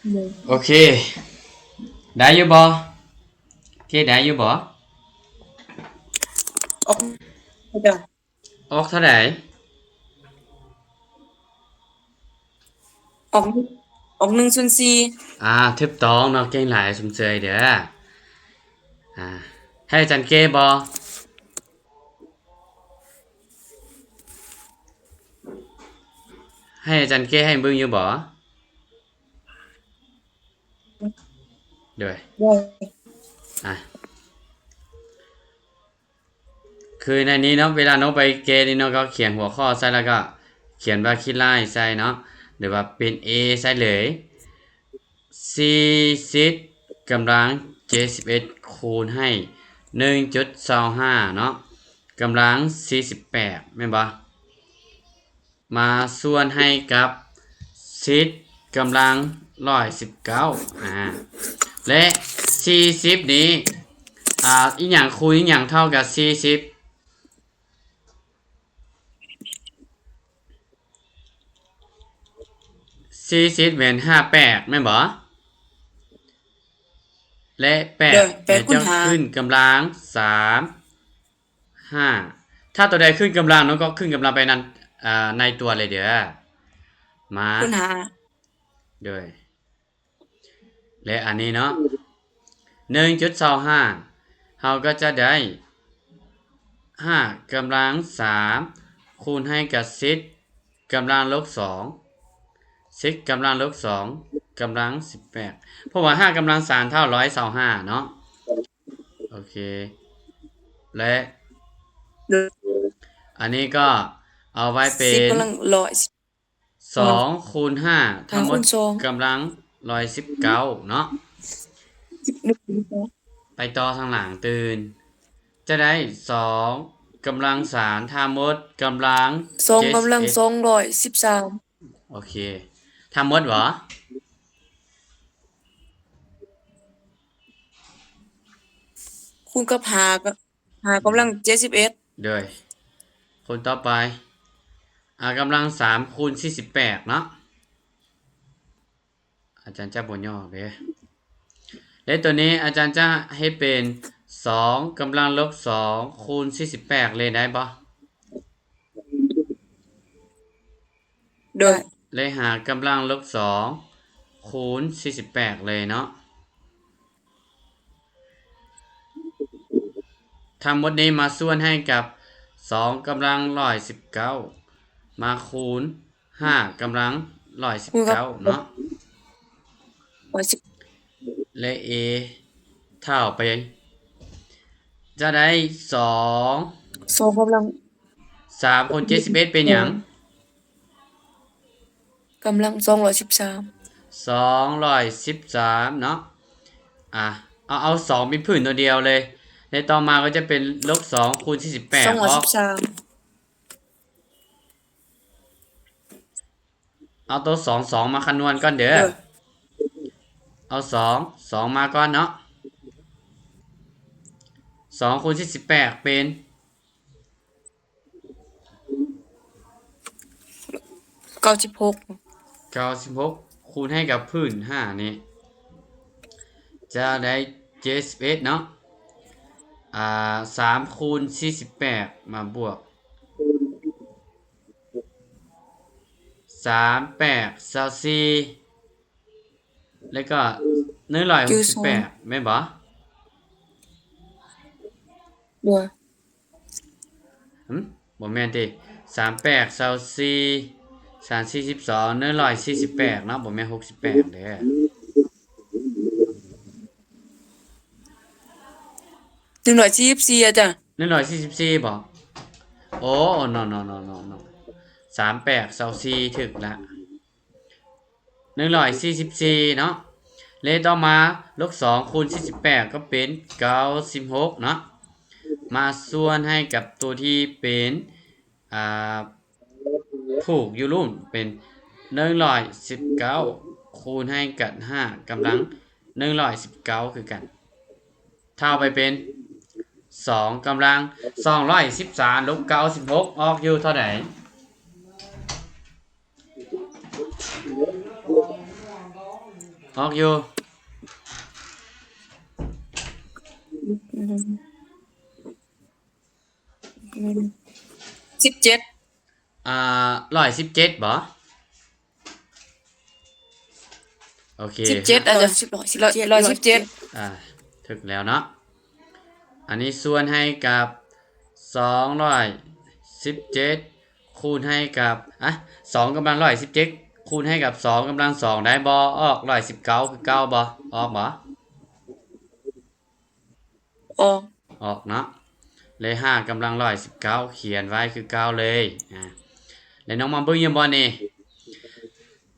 ໂອເຄ ໄດ້ຢູ່ບໍ່? ເກໄດ້ຢູ່ບໍ່? ອອກ ອອກເທົ່າໃດ? ອອກ ອອກໜຶ່ງສ່ວນສີ່. ອ່າ ຖືກຕ້ອງເນາະ ເກັ່ງຫຼາຍ ຊົມເຊີຍເດີ. ອ່າ ໃຫ້ອາຈານແກ້ບໍ່? ໃຫ້ອາຈານແກ້ໃຫ້ເບິ່ງຢູ່ບໍ່? ໂດຍ ໂດຍ ອ່າ ຄືໃນນີ້ເນາະ ເວລານ້ອງໄປແກ້ນີ້ເນາະ ກໍຂຽນຫົວຂໍ້ໃສ່ ແລ້ວກໍຂຽນວ່າຂີ້ລ້າຍໃສ່ເນາະ ຫຼືວ່າເປັນ A ໃສ່ເລີຍ. ສີ່ສິບກຳລັງເຈັດສິບເອັດ ຄູນໃຫ້ໜຶ່ງຈຸດສອງຫ້າເນາະ ກຳລັງສີ່ສິບແປດ ແມ່ນບໍ່? ມາສ່ວນໃຫ້ກັບສິບກຳລັງຮ້ອຍສິບເກົ້າ ອ່າ ແລະ ສີ່ສິບນີ້ ອ່າ ອີຫຍັງຄູນອີຫຍັງເທົ່າກັບສີ່ສິບ? ສີ່ສິບແມ່ນຫ້າແປກແມ່ນບໍ່? ແລະ ແປກ ໂດຍ ແປດ ແມ່ນເຈົ້າຂຶ້ນກຳລັງສາມ ຫ້າ ຖ້າຕົວໃດຂຶ້ນກຳລັງ ນ້ອງກໍຂຶ້ນກຳລັງໄປນັ້ນ ອ່າ ໃນຕົວເລີຍເດີ້ ມາ ຄູນຫ້າ ໂດຍ ແລະ ອັນນີ້ເນາະ ໜຶ່ງຈຸດສອງຫ້າ ເຮົາກໍຈະໄດ້ຫ້າກຳລັງສາມ ຄູນໃຫ້ກັບສິບກຳລັງລົບສອງ ສິບກຳລັງລົບສອງ ກຳລັງສິບແປດ ເພາະວ່າຫ້າກຳລັງສາມເທົ່າຮ້ອຍຊາວຫ້າເນາະ. ໂອເຄ ແລະ ອັນນີ້ກໍເອົາໄວ້ເປັນ ສິບກຳລັງຮ້ອຍ ສອງຄູນຫ້າ ທັງໝົດ ຫ້າຄູນສອງ ກຳລັງຮ້ອຍສິບເກົ້າເນາະ ໄປຕໍ່ທາງຫຼັງຕື່ມ ຈະໄດ້ສອງກຳລັງສາມ ທັງໝົດກຳລັງສອງກຳລັງສອງຮ້ອຍສິບສາມ. ໂອເຄ ທັງໝົດຫວາ? ຄູນກັບຫ້າ ກໍຫ້າກຳລັງເຈັດສິບເອັດ ໂດຍ ຄູນຕໍ່ໄປ ອ່າ ກຳລັງສາມຄູນສີ່ສິບແປດເນາະ ອາຈານຈະບໍ່ຫຍໍ້ເດ້ ແລະ ຕົວນີ້ອາຈານຈະເຮັດເປັນສອງກຳລັງລົບສອງຄູນສີ່ສິບແປດເລີຍໄດ້ບໍ່? ໂດຍ ແລະ ຫາກຳລັງລົບສອງຄູນສີ່ສິບແປດເລີຍເນາະ ທັງໝົດນີ້ມາສ່ວນໃຫ້ກັບສອງກຳລັງຮ້ອຍສິບເກົ້າ ມາຄູນຫ້າກຳລັງຮ້ອຍສິບເກົ້າເນາະ ຮ້ອຍສິບ ແລະ A ຖ້າເອົາໄປ ຈະໄດ້ສອງ ສອງກຳລັງ ສາມຄູນເຈັດສິບເອັດເປັນຫຍັງ? ກຳລັງສອງຮ້ອຍສິບສາມ ສອງຮ້ອຍສິບສາມເນາະ ອ່າ ເອົາ ເອົາສອງເປັນພື້ນຕົວດຽວເລີຍ ແລະ ຕໍ່ມາກໍຈະເປັນລົບສອງຄູນສີ່ສິບແປດ ສອງຮ້ອຍສິບສາມ ເອົາໂຕສອງ ສອງມາຄຳນວນກ່ອນເດີ ໂດຍ ເອົາສອງ ສອງມາກ່ອນເນາະ ສອງຄູນສີ່ສິບແປດເປັນ ເກົ້າສິບຫົກ ເກົ້າສິບຫົກ ຄູນໃຫ້ກັບພື້ນຫ້ານີ້ ຈະໄດ້ເຈັດສິບເອັດເນາະ ອ່າ ສາມຄູນສີ່ສິບແປດ ມາບວກ ສາມແປກຊາວສີ່ ແລ້ວກໍໜຶ່ງຮ້ອຍຫົກສິບແປດ ແມ່ນບໍ່? ບໍ່ ຫຶ? ບໍ່ແມ່ນຕິ ສາມແປກຊາວສີ່ ສາມສີ່ສິບສອງ ໜຶ່ງຮ້ອຍສີ່ສິບແປດເນາະ ບໍ່ແມ່ນຫົກສິບແປດເດ້ ໜຶ່ງຮ້ອຍສີ່ສິບສີ່ ອາຈານ ໜຶ່ງຮ້ອຍສີ່ສິບສີ່ບໍ່? ໂອ້ ນອ ນອ ນອ ນອ ສາມແປກຊາວສີ່ ຖືກລະ ໜຶ່ງຮ້ອຍສີ່ສິບສີ່ເນາະ ແລະ ຕໍ່ມາ ລົບສອງຄູນສີ່ສິບແປດ ກໍເປັນເກົ້າສິບຫົກເນາະ ມາສ່ວນໃຫ້ກັບຕົວທີ່ເປັນ ອ່າ ຜູກຢູ່ລຸ່ມ ເປັນໜຶ່ງຮ້ອຍສິບເກົ້າ ຄູນໃຫ້ກັບຫ້າກຳລັງໜຶ່ງຮ້ອຍສິບເກົ້າຄືກັນ ເທົ່າໄປເປັນສອງກຳລັງສອງຮ້ອຍສິບສາມ ລົບເກົ້າສິບຫົກ ອອກຢູ່ເທົ່າໃດ? ສອງ ອອກຢູ່ ສິບເຈັດ ອ່າ ຮ້ອຍສິບເຈັດບໍ່? ໂອເຄ ສິບເຈັດ ອາຈານ ຮ້ອຍສິບເຈັດ ອ່າ ຖືກແລ້ວເນາະ. ອັນນີ້ສ່ວນໃຫ້ກັບສອງຮ້ອຍສິບເຈັດ ຄູນໃຫ້ກັບ ອ່ະ ສອງກຳລັງຮ້ອຍສິບເຈັດ ຄູນໃຫ້ກັບສອງກຳລັງສອງໄດ້ບໍ່? ອອກຮ້ອຍສິບເກົ້າຄືເກົ່າບໍ່? ອອກບໍ່? ອອກ ອອກເນາະ. ເລີຍຫ້າກຳລັງຮ້ອຍສິບເກົ້າ ຂຽນໄວ້ຄືເກົ່າເລີຍ. ອ່າ ແລ້ວນ້ອງມາເບິ່ງຢູ່ບໍ່ນີ້?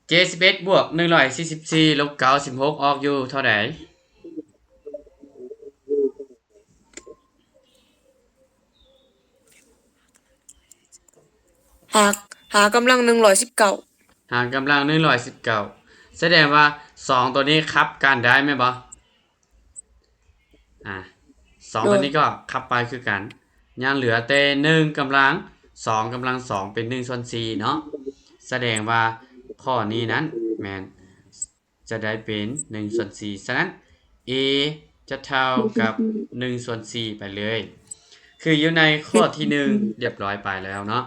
ເຈັດສິບເອັດບວກໜຶ່ງຮ້ອຍສີ່ສິບສີ່ລົບເກົ້າສິບຫົກ ອອກຢູ່ເທົ່າໃດ? ຫ້າ ຫ້າກຳລັງໜຶ່ງຮ້ອຍສິບເກົ້າ ຫ້າກຳລັງໜຶ່ງຮ້ອຍສິບເກົ້າ ສະແດງວ່າສອງຕົວນີ້ຂັບກັນໄດ້ແມ່ນບໍ່? ອ່າ ສອງ ໂດຍ ຕົວນີ້ກໍຂັບໄປຄືກັນ ຍັງເຫຼືອແຕ່ໜຶ່ງກຳລັງສອງກຳລັງສອງເປັນໜຶ່ງສ່ວນສີ່ເນາະ. ສະແດງວ່າຂໍ້ນີ້ນັ້ນແມ່ນ ຈະໄດ້ເປັນໜຶ່ງສ່ວນສີ່ ສະນັ້ນ A ຈະເທົ່າກັບໜຶ່ງສ່ວນສີ່ໄປເລີຍ ຄືຢູ່ໃນຂໍ້ທີໜຶ່ງ ຮຽບຮ້ອຍໄປແລ້ວເນາະ.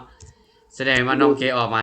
ສະແດງວ່ານ້ອງເກອອກມາ